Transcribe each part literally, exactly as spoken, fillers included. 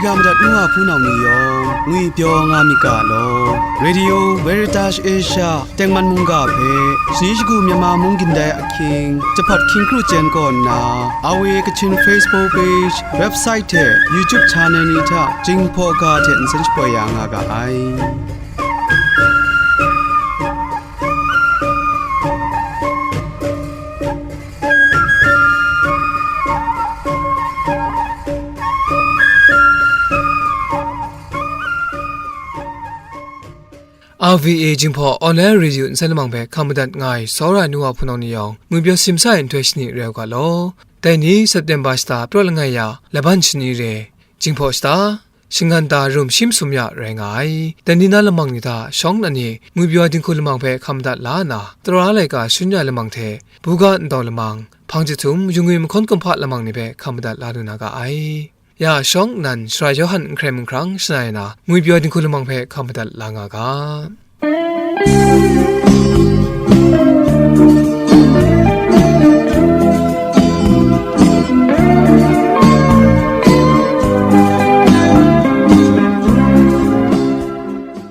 Ya madat nu wa hpunau ni yawng, ngwipyaw nga myit ga law. Radio Veritas Asia tengman mungga hpe, shani shagu Myanmar mung gindai ahkying, jahpat hkying kru chyen kaw nna, A W A Kachin Facebook page, website hte YouTube channel ni hta, Jinghpaw ga hte nsen shapoi ya nga ga ai. R V A Jinghpaw Online Radio nsen lamang hpe hkam madat nga ai tsawra ai nu wa hpunau ni yawng, ngwipyaw simsa ai nhtoi shani rai u ga law. Dai ni September shata prat langai ya, laban shani re, Jinghpaw shata, shingan ta rum shi masum ya rai nga ai. Dai ni na lamang ni hta shawng nnan e ngwipyaw dinghku lamang hpe hkam madat la nna, tara laika shangun ya lamang hte, buga ntau lamang, hpang jahtum, yungwi mahkawn kumhpa lamang ni hpe hkam madat la lu na ga ai. Ya shawng nnan Sara Yawhan n hkrai mung hkrang shana ai na, ngwipyaw dinghku lamang hpe hkam madat la nga ga.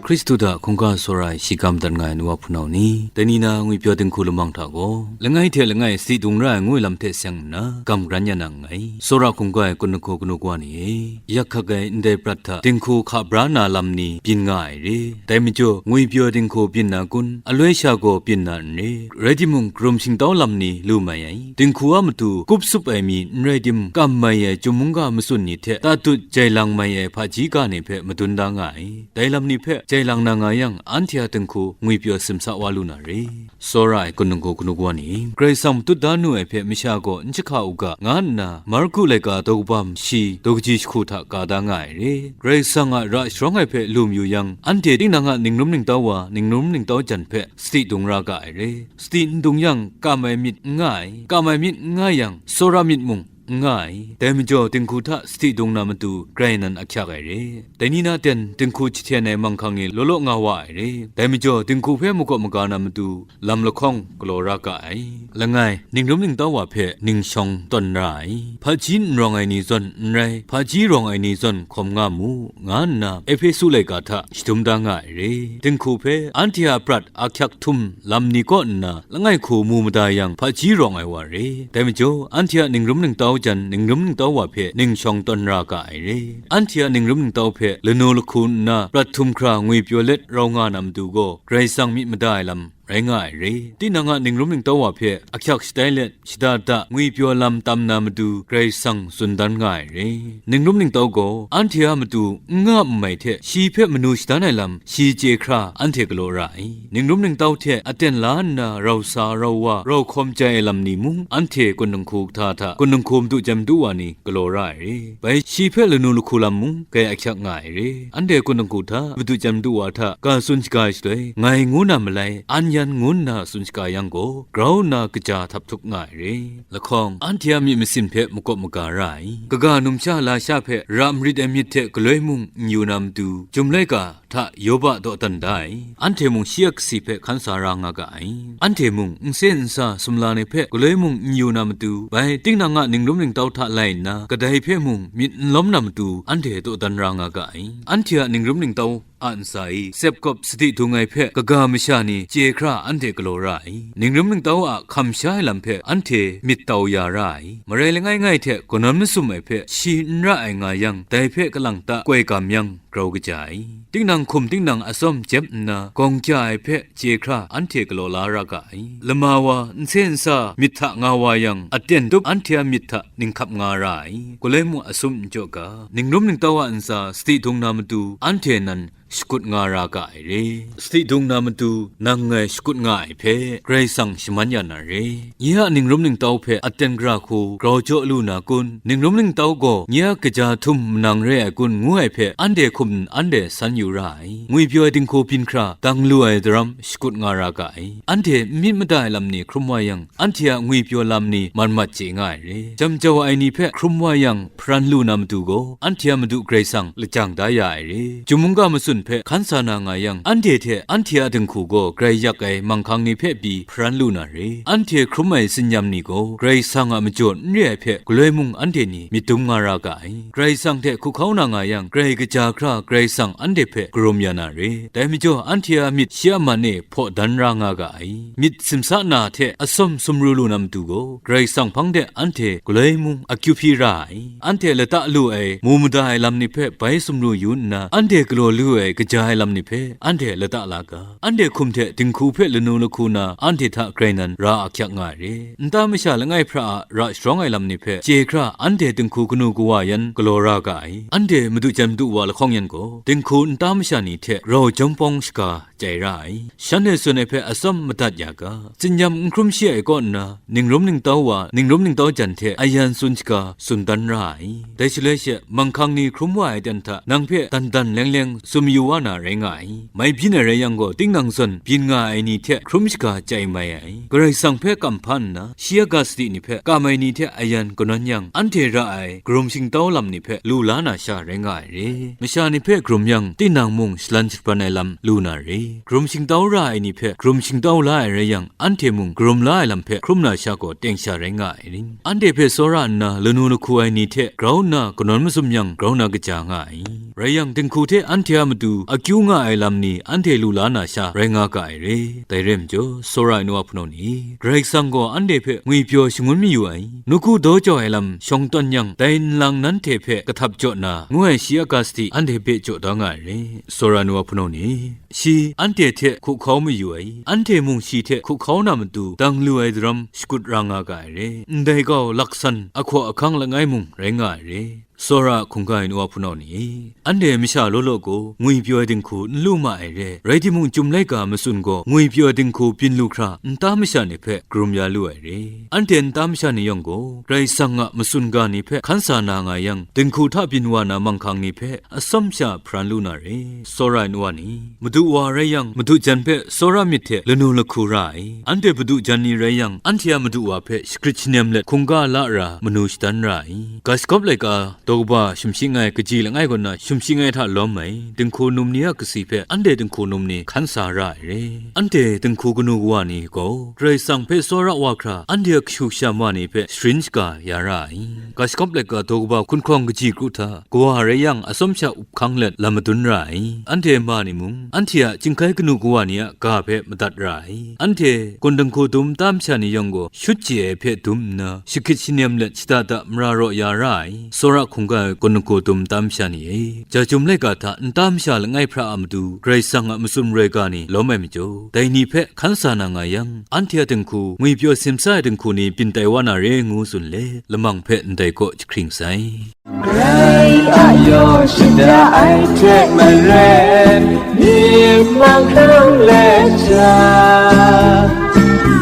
Hkristu hta hkungga tsawra ai shi ga madat nga ai nu wa hpunau ni, dai ni na ngwipyaw dinghku lamang hta gaw, langai hte langai sadi dung ra ai ngu ai lam hte seng nna, gam karan ya na nngai. Tsawra hkungga ai kun lahku kanu kawa ni e, yak hkak ai ndai prat hta dinghku hka bra na lam ni byin nga ai re. Dai majaw, ngwipyaw dinghku byin na kun, aloi sha gaw byin na n re. Rai timung, karum shingtau lam ni lu mai ai. Dinghku a matu kup sup ai mi n rai tim, kam mai ai chyum mungga matsun ni hte tatut jai lang mai ai hpaji ga ni hpe madun da nga ai. Dai lam ni hpe jai lang na nga yang, anhte a dinghku ngwipyaw simsa wa lu na re. Tsawra ai kun lahku kanu kawa ni, Karai Kasang matut da nu ai hpe masha gaw n jahka u ga, nga nna Marku laika daw kabam shi daw kaji jahku hta ka da nga ai re. Karai Kasang a ra sharawng ai hpe lu mayu yang, anhte tinang a ningrum ningtau wa, ningrum ningtau jan hpe sadi dung ra ga ai re. Sadi n dung yang, kam ai myit n nga ai, kam ai myit n nga yang, tsawra myit mung n nga ai. Dai majaw, dinghku hta sadi dung na matu grai nan ahkyak ai re. Dai ni na ten dinghku jahten ai manghkang ni law law nga wa ai re. Dai majaw, dinghku hpe makawp maga na matu lam lahkawng galaw ra ga ai. Langai, ningrum ningtau wa hpe ning shawng tawn ra ai. Hpaji n rawng ai ni zawn n rai, hpaji rawng ai ni zawn hkawm nga mu, nga nna Ehpesu laika hta shadum da nga ai re. Dinghku hpe anhte a prat ahkyak htum lam ni kaw nna langai hku mu mada yang, hpaji rawng ai wa re. Dai majaw, anhte a ningrum ningtau jan ningrum ningtau wa hpe ning shawng tawn ra ga ai re. Anhte a ningrum ningtau hpe lanu lahku nna prat htum hkra ngwipyaw let rau nga na matu gaw, Karai Kasang myit mada ai lam rai nga ai re. Tinang a ningrum ningtau wa hpe ahkyak shatai let, shada da ngwipyaw lam tam na matu Karai Kasang tsun dan nga ai re. Ningrum ningtau gaw anhte a matu n nga n mai hte, shi hpe manu shadan ai lam shi chye hkra anhte galaw ra ai. Ningrum ningtau hte aten la nna rau sa, rau wa, rau hkawm jai ai lam ni mung anhte kun lahku hta hta kun lahku madu jan madu wa ni galaw ra ai re. Bai shi hpe lanu lahku lam mung grai ahkyak nga ai re. Anhte kun lahku hta madu jan madu wa hta ga tsun shaga ai shaloi, ngai ngu na malai, an yan ngu nna tsun shaga yang gaw, grau nna kaja htap htup nga ai re. Lahkawng, anhte a myit masin hpe makawp maga ra ai, kaga numsha lasha hpe ra marit ai myit hte galoi mung n yu na matu, Chyum laika hta Yoba dawdan da ai, anhte mung shi a kasi hpe hkan sa ra nga ga ai. Anhte mung nsen nsa sumla ni hpe galoi mung n yu na matu, bai tinang a ningrum ningtau hta lai nna, kadai hpe mung myit n lawm na matu, anhte dawdan ra nga ga ai. Anhte a ningrum ningtau a ntsa e, sep kawp sadi dung ai hpe kaga masha ni chye hkra anhte galaw ra ai. Ningrum ningtau a hkam sha ai lam hpe anhte myit tau ya ra ai. Marai langai ngai hte kanawn masum ai hpe shi n ra ai nga yang, dai hpe kalang ta koi gam yang, grau kaja ai. Tinang hkum tinang atsawm jep nna gawng ja ai hpe chye hkra anhte galaw la ra ga ai. Lama wa, nsen nsa myit hta nga wa yang, aten tup anhte a myit hta ninghkap nga ra ai. Galoi mung asum n jaw ga, ningrum ningtau a ntsa sadi dung na matu anhte nan shakut nga ra ga ai re. Sadi dung na matu nang ngai shakut nga ai hpe, Karai Kasang shaman ya na re. Nye a ningrum ningtau hpe aten gara hku grau jaw lu na kun? Ningrum ningtau gaw nye a kaja htum manang re ai kun ngu ai hpe, anhte hkum n anhte san yu ra ai. Ngwipyaw ai dinghku byin hkra dang lu ai daram shakut nga ra ga ai. Anhte n myit mada ai lam ni hkrum wa yang, anhte a ngwipyaw lam ni man mat chye nga ai re. Jam jau ai ni hpe hkrum wa yang, hparan lu na matu gaw, anhte a Madu Karai Kasang lajang da ya ai re. Chyum mungga matsun hpe hkan sa na nga yang, anhte hte anhte a dinghku gaw grai yak ai manghkang ni hpe pyi hparan lu na re. Anhte hkrum ai tsinyam ni gaw Karai Kasang a majaw n re ai hpe galoi mung anhte ni myit dum nga ra ga ai. Karai Kasang hte hkuhkau na nga yang, grai kaja hkra Karai Kasang anhte hpe karum ya na re. Dai majaw, anhte a myit shi a man e hpaw dan ra nga ga ai. Myit simsa na hte atsawm sumru lu na matu gaw, Karai Kasang hpang de anhte galoi mung akyu hpyi ra ai. Anhte lata lu ai, mu mada ai lam ni hpe bai sumru yu nna, anhte galaw lu ai kaja ai lam ni hpe anhte lata la ga. Anhte hkum hte dinghku hpe lanu lahku na anhte hta grai nan ra ahkyak nga ai re. Nta masha langai hpra a ra sharawng ai lam ni hpe chye hkra anhte dinghku kanu kawa yan galaw ra ga ai. Anhte madu jan madu wa lahkawng yan gaw, dinghku nta masha ni hte rau jawm pawng shaga chyai ra ai. Shanhte tsun ai hpe atsawm madat ya ga. Tsinyam n hkrum shi ai kaw nna, ningrum ningtau wa, ningrum ningtau jan hte ayan tsun shaga tsun dan ra ai. Dai shaloi she, manghkang ni hkrum wa ai ten hta nang hpe dan dan leng leng tsun mayu wa na rai nga ai. Mai byin ai rai yang gaw, tinang zawn byin nga ai ni hte hkrum shaga chyai mai ai. Karai Kasang hpe kam hpa nna, shi a ga sadi ni hpe kam ai ni hte ayan kanawn yang, anhte ra ai karum shingtau lam ni hpe lu la na sha rai nga ai re. Masha ni hpe karum yang, tinang mung shalan shabran ai lam lu na re. Karum shingtau ra ai ni hpe karum shingtau la ai rai yang, anhte mung karum la ai lam hpe hkrum na sha gaw teng sha rai nga ai. Anhte hpe tsawra nna lanu lahku ai ni hte grau nna kanawn mazum yang, grau na kaja nga ai. Rai yang, dinghku hte anhte a matu akyu nga ai lam ni anhte lu la na sha rai nga ga ai re. Dai rai majaw, tsawra ai nu a hpunau ni, Karai Kasang gaw anhte hpe ngwipyaw shangun mayu ai, nawku daw jau ai lam shawng tawn yang, dai nlang nanhte hpe kahtap jaw na, ngu ai shi a ga sadi anhte hpe jaw da nga ai re. Tsawra ai nu a hpunau ni, shi anhte hte hkuhkau mayu ai, anhte mung shi hte hkuhkau na matu dang lu ai daram shakut ra nga ga ai re. Ndai gau laksan ahkaw ahkang langai mung rai nga ai re. Tsawra hkungga ai nu a hpunau ni, anhte masha law law gaw ngwipyaw ai dinghku n lu ma ai re. Rai timung, Chyum laika matsun gaw ngwipyaw ai dinghku byin lu hkra nta masha ni hpe karum ya lu ai re. Anhte nta masha ni yawng gaw Karai Kasang a matsun ga ni hpe hkan sa na nga yang, dinghku hta byin wa na manghkang ni hpe atsawm sha hparan lu na re. Tsawra ai nu a ni, madu wa rai yang, madu jan hpe tsawra myit hte lanu lahku ra ai. Anhte madu jan ni rai yang, anhte a madu wa hpe shagrit shanem let hkungga la ra manu shadan ra ai. Ga Shagawp laika daw kaba sumshi langai, kaji langai kaw na sumshi langai hta lawm ai dinghku num ni a kasi hpe anhte dinghku num ni hkan sa ra ai re. Anhte dinghku kanu kawa ni gaw Karai Kasang hpe tsawra wa hkra, anhte a kashu kasha ma ni hpe sharin shaga ya ra ai. Ga Shagawp laika daw kaba hkunhkawng kaji kru hta, kawa rai yang, atsawm sha up hkang let lam madun ra ai. Anhte ma ni mung, anhte a chyinghkai kanu kawa ni a ga hpe madat ra ai. Anhte gun dinghku dum nta masha ni yawng gaw, shut chye ai hpe dum nna, shagrit shanem let shada da mara raw ya ra ai. Tsawra hkungga ai gun dinghku dum nta masha ni e, ja Chyum laika hta nta masha langai hpra a matu Karai Kasang a matsun roi ga ni lawm ai majaw, dai ni hpe hkan sa na nga yang, anhte a dinghku, ngwipyaw simsa ai dinghku ni byin tai wa na re ngu tsun let, lamang hpe ndai kaw jahkring sai. Karai a yaw shada ai hte maren, myit manghkang let sha,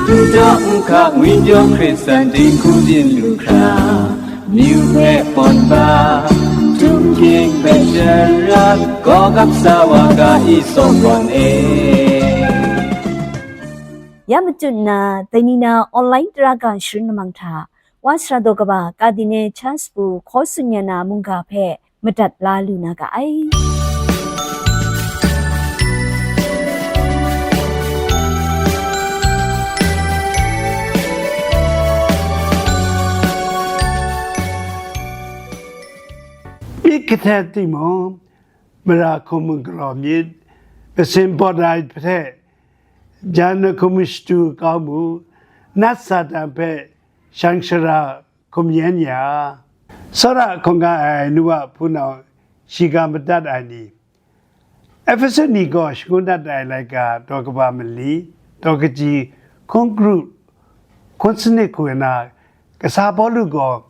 n daw n hka ngwipyaw hkrit san dinghku byin lu hkra, myu hpe pawn ba, htum hkying hpe sharat, gaw gap sa wa ga i, Solomon e. Ya machyu nna, dai ni na online tara ga sharin lamang hta, Wa sara daw kaba, Gardiner Charles Pu hkaw tsun ya na mungga hpe madat la lu na ga ai. Myit kahtet timung, mara hkum galaw myit, masin pawt ai hte, jan ahkum shatu kau mu, nat Satan hpe shang shara hkum yen ya, tsawra hkungga ai nu a hpunau shiga madat ai ni, Ehpesu ni gaw shangun dat ai laika daw kaba mali, daw kaji, hkun kru, hkun sanit hku na, kasa Pawlu gaw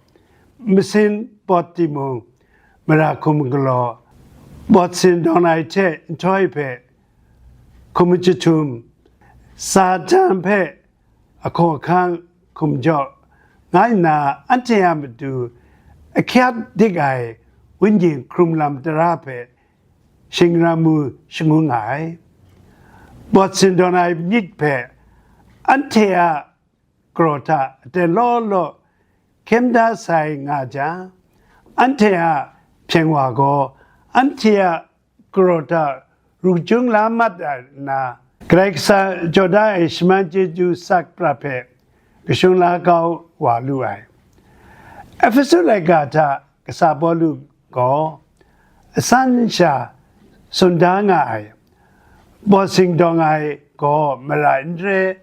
masin pawt timung, mara hkum galaw, bawt sindawn ai hte nhtoi hpe hkum jahtum, Satan hpe ahkaw ahkang hkum jaw, nga nna anhte a matu ahkyat dik ai Wenyi hkrum lam tara hpe shingram mu shangun nga ai. Bawt sindawn ai myit hpe anhte a karaw hta aten law law hkyem da sai nga jang, anhte a hpyeng wa gaw anhte a karaw hta ru jung la mat ai nna, Karai Kasang jaw da ai shaman chyeju sak prat hpe kashung la kau wa lu ai. Ehpesu laika hta kasa Pawlu gaw asan sha tsun da nga ai, bawt singdawng ai gaw mara n re,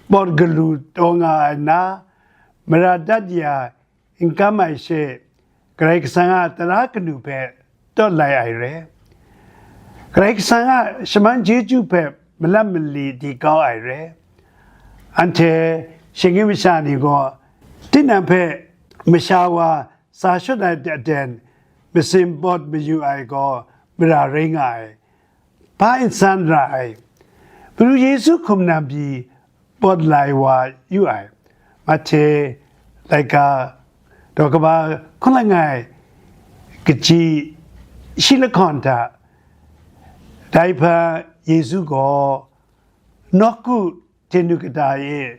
bawt galu taw nga ai nna, mara dat ya n kam ai she, Karai Kasang a tara kanu hpe tawt lai ai re. Karai Kasang a shaman chyeju hpe malam mali di kau ai re. Anhte shinggyim masha ni gaw, tinang hpe masha wa sa shut ai aten, masin bawt mayu ai gaw mara rai nga ai, hpa n san ra ai. Madu Yesu hkum nang pyi bawt lai wa yu ai. Mahte laika daw kaba hkun langai kaji shi lahkawng hta, dai hpa Yesu gaw nawku hte nu kata e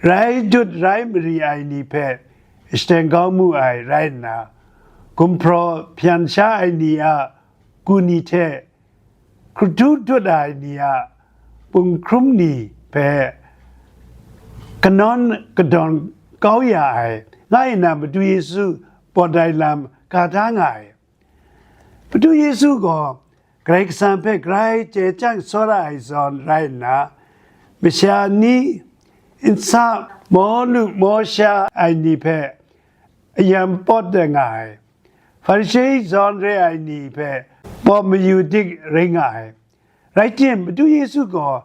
rai dut rai mari ai ni hpe shateng kau mu ai rai nna, gumhpraw hpyan sha ai ni a ku ni hte hkrutu dut ai ni a punghkrum ni hpe kanawn kadawn kau ya ai, nga nna Madu Yesu bawt ai lam ka da nga ai. Madu Yesu gaw Karai Kasang hpe grai chye chyang tsawra ai zawn rai nna, masha ni nsa maw lu maw sha ai ni hpe ayan pawt nga ai, Hparishe zawn re ai ni hpe bawt mayu dik rai nga ai. Rai timung, Madu Yesu gaw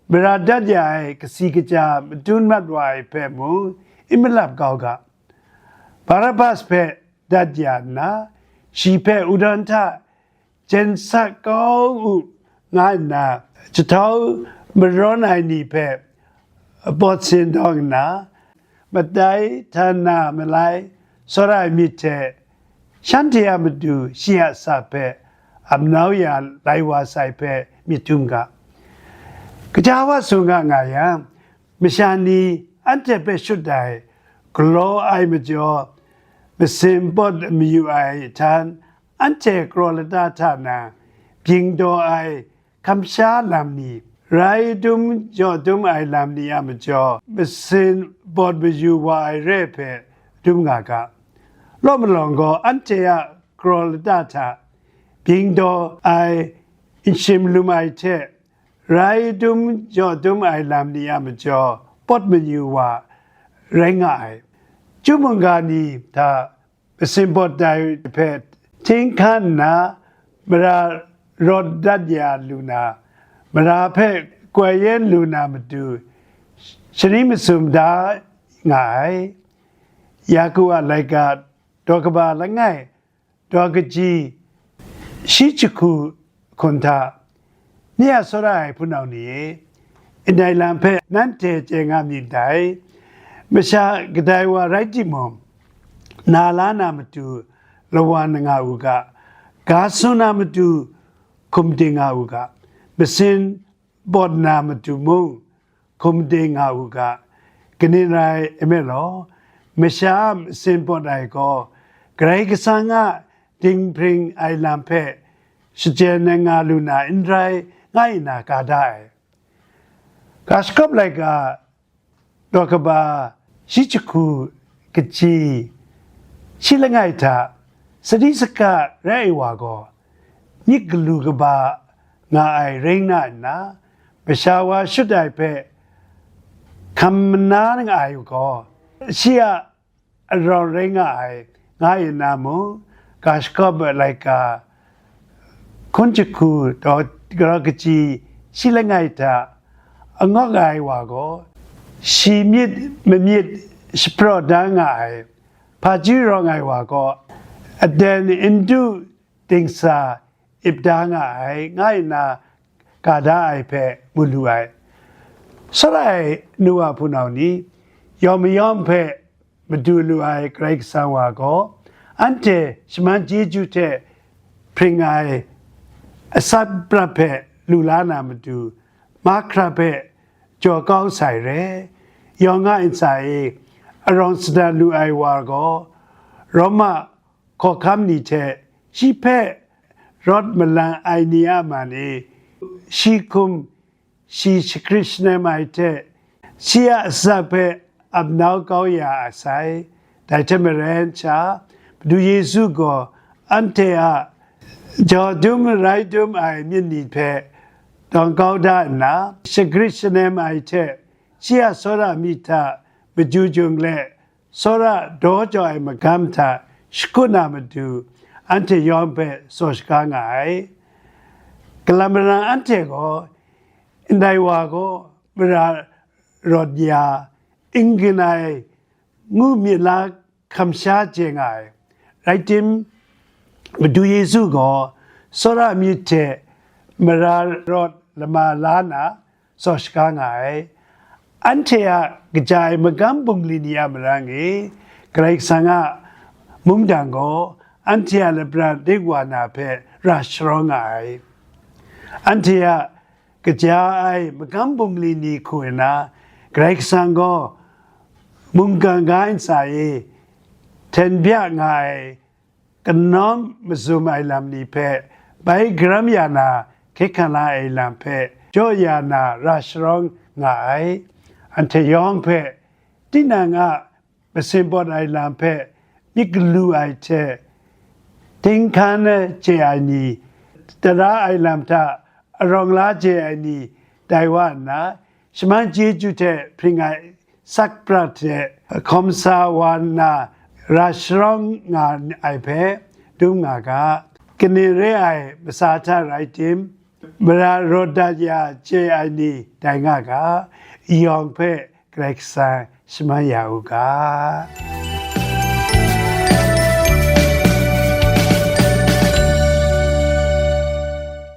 mara dat ya ai kasi kaja madun mat wa ai hpe mung n malap kau ga, Barabas hpe dat ya nna, shi hpe wudon hta jen sa kau u, nga nna jahtau marawn ai ni hpe bawt sindawng nna, madai htan na malai tsawra ai myit hte shanhte a matu shi a sa hpe ap nau ya lai wa sai hpe myit htum ga. Kaja wa sung nga nga yang, masha ni anhte hpe shut ai, galaw ai majaw, masin bawt mayu ai htan, anhte kraw lata hta na bying daw ai kamsha lam ni, rai dum jaw dum ai lam ni a majaw, masin bawt mayu wa ai re hpe dum nga ga. Law malawng gaw anhte a kraw lata hta bying daw ai, n shim lum ai hte, rai dum jaw dum ai lam ni a majaw, pawt mayu wa rai nga ai. Chyu mungga ni hta masin bawt dai hpe hting hkan nna, mara rawt dat ya lu na, mara hpe koi yen lu na matu, shani masum da nga ai. Yaku a laika daw kaba langai, daw kaji shi jahku hkun hta, ni a tsawra ai hpunau ni e, ndai lam hpe nanhte chye nga myit dai. Masha kadai wa rai timung, na la na matu lawan nga u ga, ga tsun na matu hkum ding nga u ga, masin bawt na matu mung hkum ding nga u ga. Kaning rai nme law, masha a masin bawt ai gaw Karai Kasang a dinghpring ai lam hpe shachyen ai nga lu na n rai, nga nna ka da ai. Ga shakawp laika daw kaba shi jahku kaji shi langai hta sadi saka rai ai wa gaw, myit galu kaba nga ai rai nga nna, masha wa shut ai hpe hkam mana nga ai gaw, shi a arawng rai nga ai, nga nna mung, ga shakawp ai laika hkun jahku daw, daw kaji shi langai hta angawk ai wa gaw, shi myit mamyit shapraw da nga ai, hpaji rawng ai wa gaw, aten n du dingsa ip da nga ai, nga nna ka da ai hpe mu lu ai. Tsawra ai nu wa hpunau ni, yawm mayawm hpe madu lu ai Karai Kasang wa gaw, anhte shaman chyeju hte hpring ai asak prat hpe lu la na matu, mahkra hpe jaw kau sai re. Yawng a ntsa e arawng sadat lu ai wa gaw, Roma hkawhkam ni hte shi hpe rawt malang ai ni a man e, shi hkum shi shagrit shanem ai hte, shi a asak hpe ap nau kau ya a sai. Dai hte maren sha, Madu Yesu gaw anhte a jau dum rai dum ai myit ni hpe dawng kau da nna, shagrit shanem ai hte, shi a tsawra myit hta maju jung let, tsawra daw jaw ai magam hta shakut na matu, anhte yawng hpe tsaw shaga nga ai. Galam marang anhte gaw, ndai wa gaw mara rawt ya, n-gun ai, ngu myit la hkam sha chye nga ai. Rai tim, Madu Yesu gaw tsawra myit hte mara rawt lama la na, tsaw shaga nga ai. Anhte a kaja ai magam bungli ni a marang e, Karai Kasang a mungdan gaw anhte a lapran dingwa na hpe ra sharawng nga ai. Anhte a kaja ai magam bungli ni hku nna, Karai Kasang gaw mungkan ga ntsa e hten bya nga ai, kanawm mazum ai lam ni hpe bai karam ya na, hkye hkrang la ai lam hpe jaw ya na ra sharawng nga ai. Anhte yawng hpe tinang a masin pawt ai lam hpe myit galu ai hte, ting hkan chye ai ni, tara ai lam hta arawng la chye ai ni, tai wa nna, shaman chyeju hte hpring ai sak prat hte hkawm sa wa nna, ra sharawng nga ai hpe dum nga ga. Kaning re ai masa hta rai tim, mara rawt dat ya chye ai ni tai nga ga, yawng hpe Karai Kasang shaman ya u ga.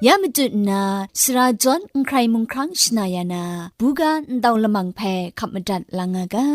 Ya matut nna, sara jawn n hkrai mung hkrang shana ya na, buga ntau lamang hpe hkap madat lang nga ga.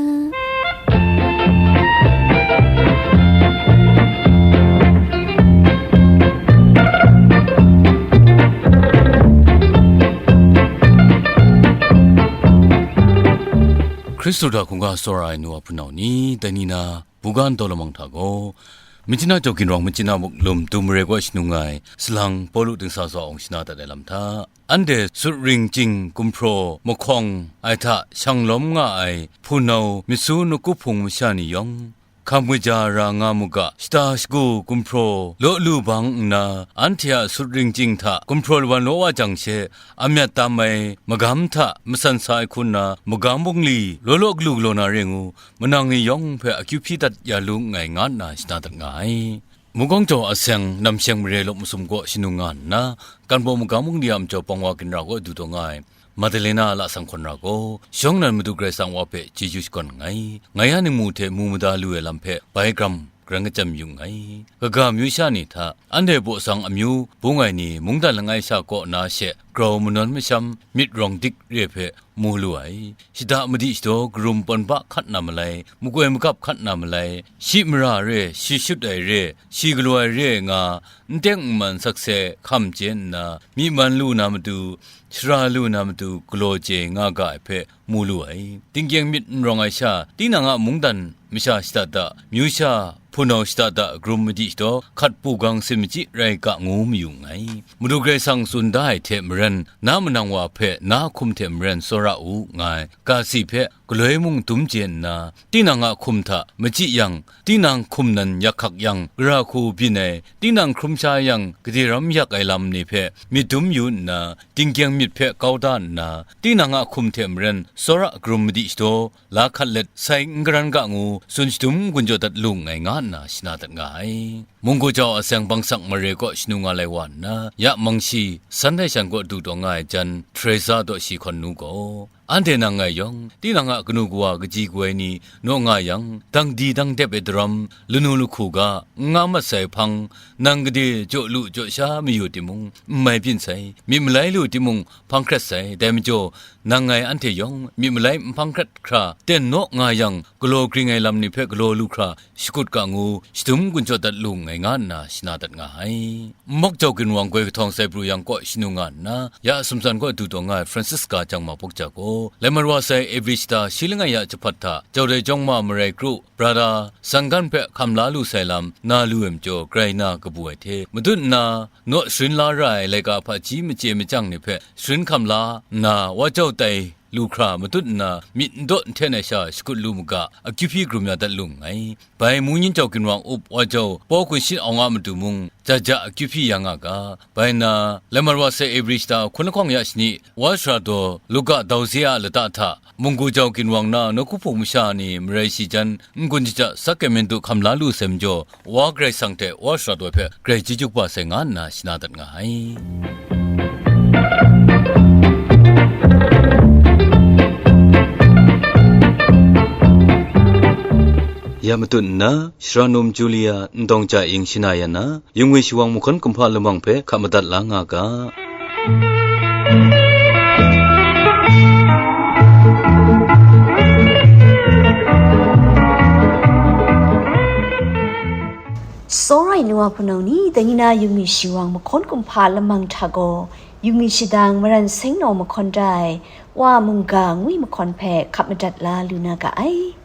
Hkristu hta hkungga tsawra ai nu a hpunau ni, dai ni na, buga ntau lamang hta gaw, Myitkyina Jaw Ginrawng Myitkyina Muklum Dum Mare kaw shanung nga ai salang Pawlu dingsa zaw awng shana dat ai lam hta, anhte sut ring chying gumhpraw mahkawng ai hta shang lawm nga ai hpunau myit su nawku hpung masha ni yawng, hkam kaja ra nga mu ga, shata shagu gumhpraw law lu bang nna, anhte a sut ring chying hta gumhpraw lawan law wa jang she, amyat tam ai magam hta matsan sa ai hku nna, magam bungli law law galu galaw na re ngu, manang ni yawng hpe akyu hpyi dat ya lu nngai, nga nna shana dat nga ai. Mungkawng Jaw Aseng Namsheng Mare Lawk Masum kaw shanung nga nna, Kanbaw Magam Bungli a majaw Pawngwa Ginra kaw du taw nga ai Madalena Lasang Hkawn Ra gaw, shawng nnan Madu Karai Kasang Wa hpe chyeju shakawn nngai. Ngai a ningmu hte mu mada lu ai lam hpe bai gram karan kachyam yu nngai. Kaga amyu sha ni hta, anhte baw sang amyu bung ai ni mungdan langai sha kaw na she grau manawn masham myit rawng dik re hpe mu lu ai. Shada madi shadaw karum pawn ba hkat na malai, makoi makap hkat na malai, shi mara re, shi shut ai re, shi galaw ai re nga, n teng n man sakse hkam chye nna, myi man lu na matu, shara lu na matu galaw chye nga ga ai hpe mu lu ai. Tingkyeng myit n rawng ai sha, tinang a mungdan masha shada da, myu sha hpunau shada da, karum madi shadaw hkat pugang sin machyi rai ga ngu mayu nngai. Madu Karai Kasang tsun da ai hte maren, na manang wa hpe na hkum hte maren tsawra u, nga ai ga si hpe galoi mung dum chye nna, tinang a hkum hta machyi yang, tinang hkum nan yak hkak yang, gara hku byin ai, tinang hkrum sha yang, gade ram yak ai lam ni hpe myit dum yu nna, tingkyeng myit hpe kau da nna, tinang a hkum hte maren tsawra karum madi shadaw, la hkat let sai n karan ga ngu, tsun shadum n-gun jaw dat lu nngai, nga nna shana dat nga ai. Munggu jau Aseng Bangsak Mare kaw shanu nga lai wa nna, ya Mangshi, Sunday shan kaw du taw nga ai jan, Teresa daw shi hkawn nu gaw, anhte nang ngai yawng, tinang a kanu kawa kaji kawai ni naw nga yang, dang di dang dep ai daram, lanu lahku ga, n nga mat sai hpang, nang gade jaw lu jaw sha mayu timung, n mai byin sai, myit malai lu timung, hpang hkret sai, dai majaw, nang ngai anhte yawng myit malai nhpang hkrat hkra ten naw nga yang, galaw gring ai lam ni hpe galaw lu hkra shakut ga ngu, shadum gun jaw dat lu nngai, nga nna shana dat nga ai. Nmawk jau ginwang goi kahtawng sai pru yang kaw shanu nga nna, ya sumsan kaw du taw nga ai Francisca Jangma Bawk Ja gaw, Lai mat wa sai April shata shi langai ya jahpat hta, Jawdai Jawng Ma Marai Kru, Brother Sanggan hpe hkam la lu sai lam na lu ai majaw, grai na kabu ai hte, matut nna naw sharin la ra ai laika hpaji machye machyang ni hpe sharin hkam la nna, wa jau tai lu hkra matut nna myit n dawt n hten ai sha shakut lu mu ga, akyu hpyi karum ya dat lu nngai. Bai Mungyin Jau Ginwang up wa jau Paw Kunshit Awng a matu mung, ja ja akyu hpyi ya nga ga. Bai nna, Lai mat wa sai April shata hkun lahkawng ya shani, Wa Sara Daw Luka Dau Ze a lata hta, Munggu Jau Ginwang na nawku hpung masha ni marai shi jan, n-gun shaja sak ai myen du hkam la lu sai majaw, Wa Karai Kasang hte Wa Sara Daw hpe grai chyeju kaba sai nga nna shana dat nga ai. Ya matut nna, Shara Num Julia Ndawng Ja Ing shana ya na, Yungwi Shawang mahkawn kumhpa lamang hpe hkap madat la nga ga. Tsawra ai nu wa hpunau ni, dai ni na Yungwi Shawang mahkawn kumhpa lamang hta gaw, Yungwi Shadang Maran Seng Naw mahkawn da ai, Wa Mungga ngwi mahkawn hpe hkap madat la lu na ga ai.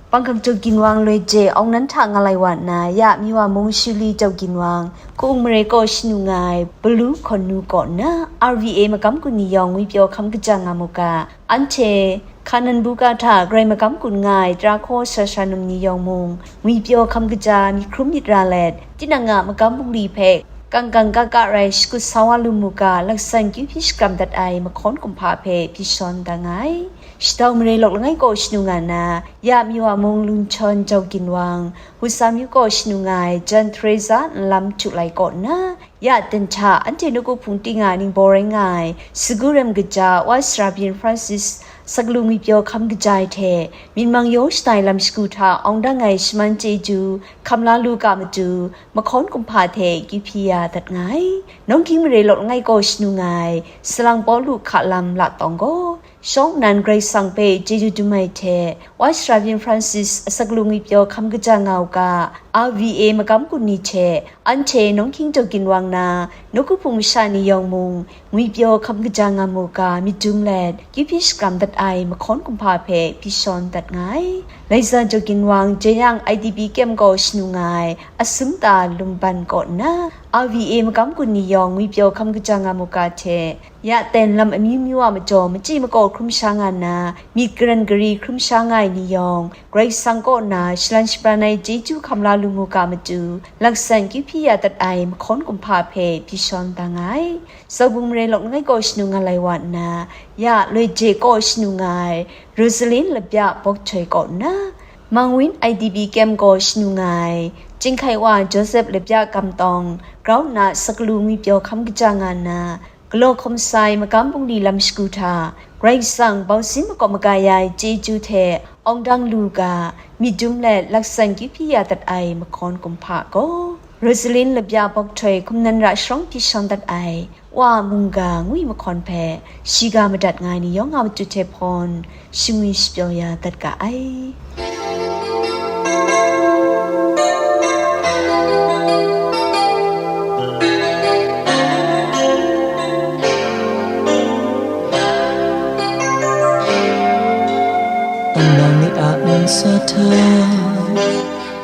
Panggang Jau Ginwang loi je awng nan hta nga lai wa nna, ya Miwa mung Shuli Jau Ginwang, Ka-ung Mare kaw shanu nga ai Balu hkawn nu kaw nna, R V A magam gun ni yawng ngwipyaw hkam kaja nga mu ga, anhte Hkanan buga hta Karai magam gun nga ai tara hkaw sara sara num ni yawng mung, ngwipyaw hkam kaja myit hkrum myit ra let, tinang a magam bungli hpe kangkang kaka rai shakut sa wa lu mu ga, laksan kyu hpyi shakram dat ai mahkawn kumhpa hpe hpyi shawn da nga ai. Shadau Mare Lawk Langai kaw shanu nga na, ya Miwa mung Lunchawn Jau Ginwang, Husa myu kaw shanu nga ai Jan Theresa Nlam Htu Lai kaw nna, ya ten hta anhte nawku hpung ting a ningbaw rai nga ai, Sagu Rem Kaja Wa Sara Byin Francis, Saklu ngwipyaw hkam kaja ai hte, myit mang yaw shatai lam shagu hta awng dang ai shaman chyeju hkam la lu ga matu, mahkawn kumhpa hte kyu hpyi ya dat nga ai. Nawng Hkying Mare Lawk Langai kaw shanu nga ai, Salang Pawlu Hka Lam Latawng gaw, shawng nnan Karai Kasang hpe chyeju dum ai hte, Wa Sara Byin Francis, Saklu ngwipyaw hkam kaja nga u ga, R V A magam gun ni hte, anhte Nawng Hkying Jau Ginwang na, nawku hpung masha ni yawng mung, ngwipyaw hkam kaja nga mu ga, myit dum let, kyu hpyi shakram dat ai mahkawn kumhpa hpe hpyi shawn dat nga ai. Laiza Jau Ginwang, Jeyang I D P kem kaw shanu nga ai, Asumta Lumban kaw nna, R V A magam gun ni yawng ngwipyaw hkam kaja nga mu ga hte, ya ten lam amyu myu a majaw machyi makaw hkrum sha nga nna, myit karen gari hkrum sha nga ai ni yawng, Karai Kasang kaw na shalan shabran ai chyeju hkam la lu mu ga matu, laksan kyu hpyi ya dat ai mahkawn kumhpa hpe hpyi shawn da nga ai. Zaubung Mare Lawk Langai kaw shanu nga lai wa nna, ya loi je kaw shanu nga ai, Rosalin Labya Bawk Htoi kaw nna, Mangwin I D P kem kaw shanu nga ai, Chyinghkai Wa Joseph Labya Kam Tawng, grau nna Saklu ngwipyaw hkam kaja nga nna, galaw hkawm sai magam bungli lam shagu hta, Karai Kasang bausin makawp maga ya ai chyeju hte awng dang lu ga, myit dum let laksan kyu hpyi ya dat ai mahkawn kumhpa gaw, Rosalin Labya Bawk Htoi hkum nan ra sharawng hpyi shawn dat ai, Wa Mungga ngwi mahkawn hpe shiga madat nga ai ni yawng a matu hte hpawn, shingwi shapyaw ya dat ga ai. Nang ni a nsa hta,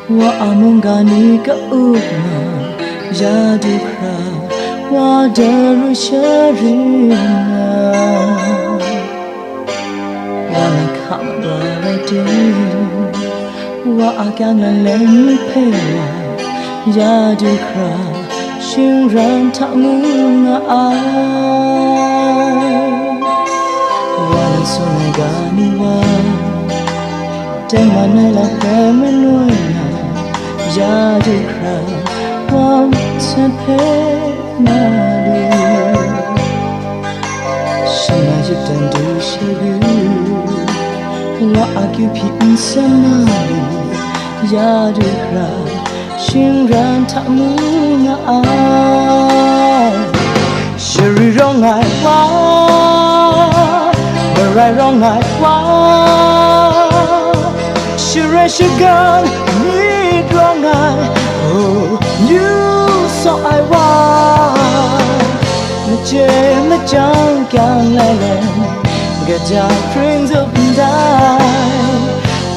Wa a mungga ni ka-up nga, ya du hkra, Wa daru sharin nga. Wa na hka mat wa rai tim, Wa a kyang lanleng hpe wa, ya du hkra, shingran hta mu nga ai. Wa na tsun ai ga ni wa, dai man ai lam hpe manoi nga, ya du hkra, Wa hten hpe na lu. Shana yip dan du shagu, Wa a kyu hpyi nsen na lu, ya du hkra, shingran hta mu nga ai. Shari rawng ai Wa, marai rawng ai Wa, sharai shagan myit rawng ai, oh, yu saw ai Wa, machye machyang kyang lai lai, Kaja hpring zup ndai,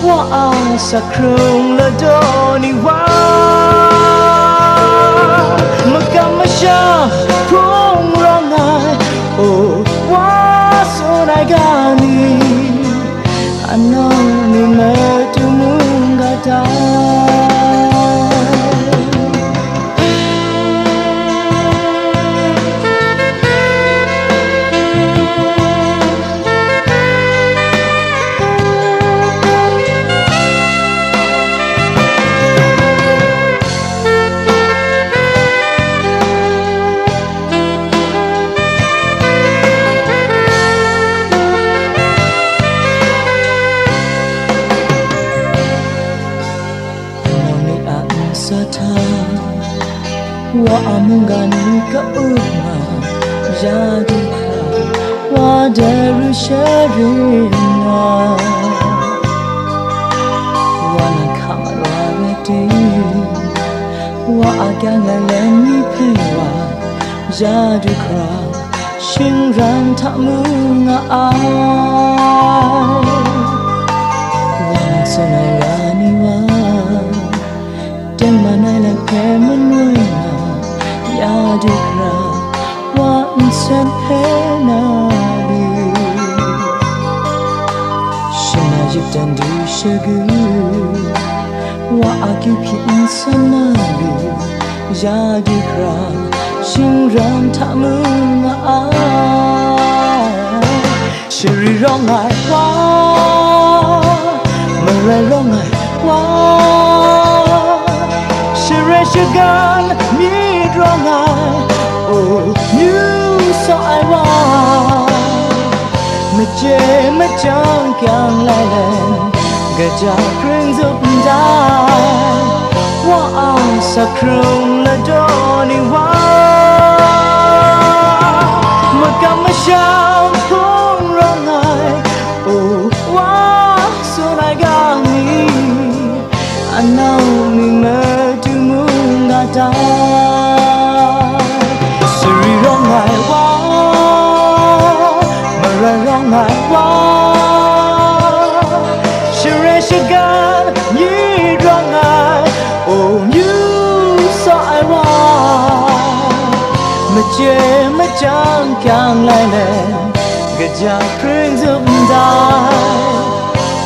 wa a sakrung ladaw ni wa, makam masha hpung rawng ai, o, wa tsun ai ga ni, anau ni matu mung ga dai. Nang ni a nsa hta, wa a mungga ni ka-up nga, ya du hkra, wa dai ru sharin nga. Wa na hka mat wa rai ting, wa a kyang ai len ni hpe wa, ya du hkra, shingran hta mu nga ai. Wa na tsun ai ga ni wa, tengman ai lam hpe manoi nga, ya du hkra, wa nsen hpe na lu. Shing na yip dan du shagu, wa a kyu hpyi nsen na lu, ya du hkra, shingran hta mu nga ai. Shari rawng ai wa, marai rawng ai wa, share shagan myit rawng ai, o, myu sa ai wa, maje machyang kyang lai lai, kaja hpring zup ndai, wa a sakrung ladaw ni wa, makam masha hpung rawng ai, o, wa tsun ai ga ni, anau ni matu mung nga dai. Shari rawng ai wa, marai rawng ai wa, share shagan myit rawng ai, o, myu sa ai wa, maje machyang kyang lai lai, kaja hpring zup ndai,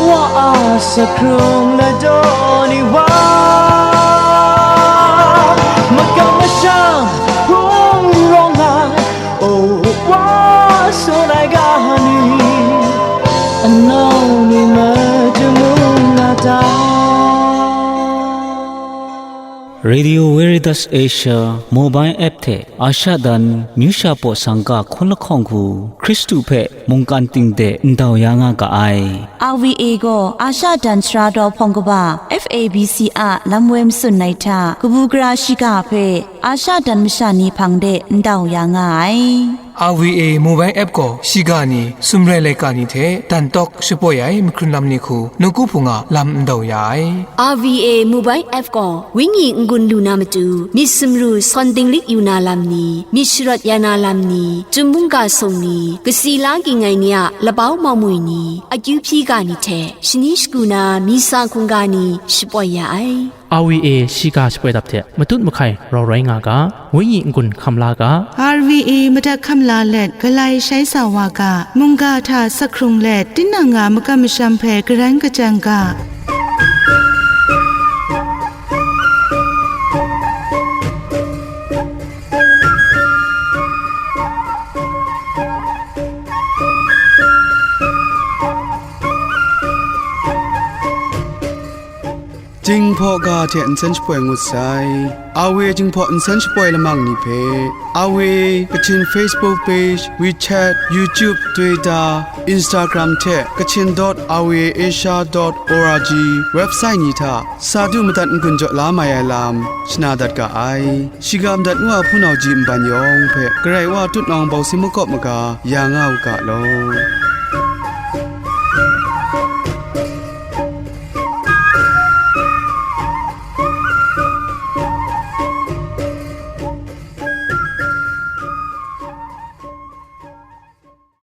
wa a sakrung ladaw ni wa, makam masham hpung rawng ai, o, wa tsun ai ga ni, anau ni matu mung nga ta. Radio Veritas Asia mobile app hte Asha dan myu sha paw sangka hkun lahkawng hku Hkristu hpe mungkan ting de ndau ya nga ga ai. R V A gaw Asha dan sara daw hpawng kaba F A B C a lam woi matsun ai hta kabu gara shiga hpe Asha dan masha ni hpang de ndau ya nga ai. R V A mobile app gaw shiga ni sum rai laika ni hte dan tawk shapoi ai mahkrun lam ni hku nawku hpung a lam ndau ya ai. R V A mobile app gaw wenyi n-gun lu na matu, myit sumru sawn dinglik yu na lam ni, myit sharawt ya na lam ni, Chyum mungga sung ni, kasi la ging ai ni a labau maumwi ni, akyu hpyi ga ni hte shani shagu na mi sa hkungga ni shapoi ya ai. R V A shiga shapoi dap hte matut mahkai rau rai nga ga, wenyi n-gun hkam la ga. R V A madat hkam la let, galai shai sa wa ga, mungga hta sak hkrung let, tinang a makam masham hpe garan kachyan ga. Jinghpaw ga hte nsen shapoi ngut sai. R V A Jinghpaw nsen shapoi lamang ni hpe, R V A Kachin Facebook page, WeChat, YouTube, Twitter, Instagram hte Kachin dot R V A Asia dot O R G website ni hta sa du madat n-gun jaw la mai ai lam shana dat ga ai. Shiga madat nu a hpunau ji nban yawng hpe Karai Wa tutnawng bau si makawp maga ya nga u ga law.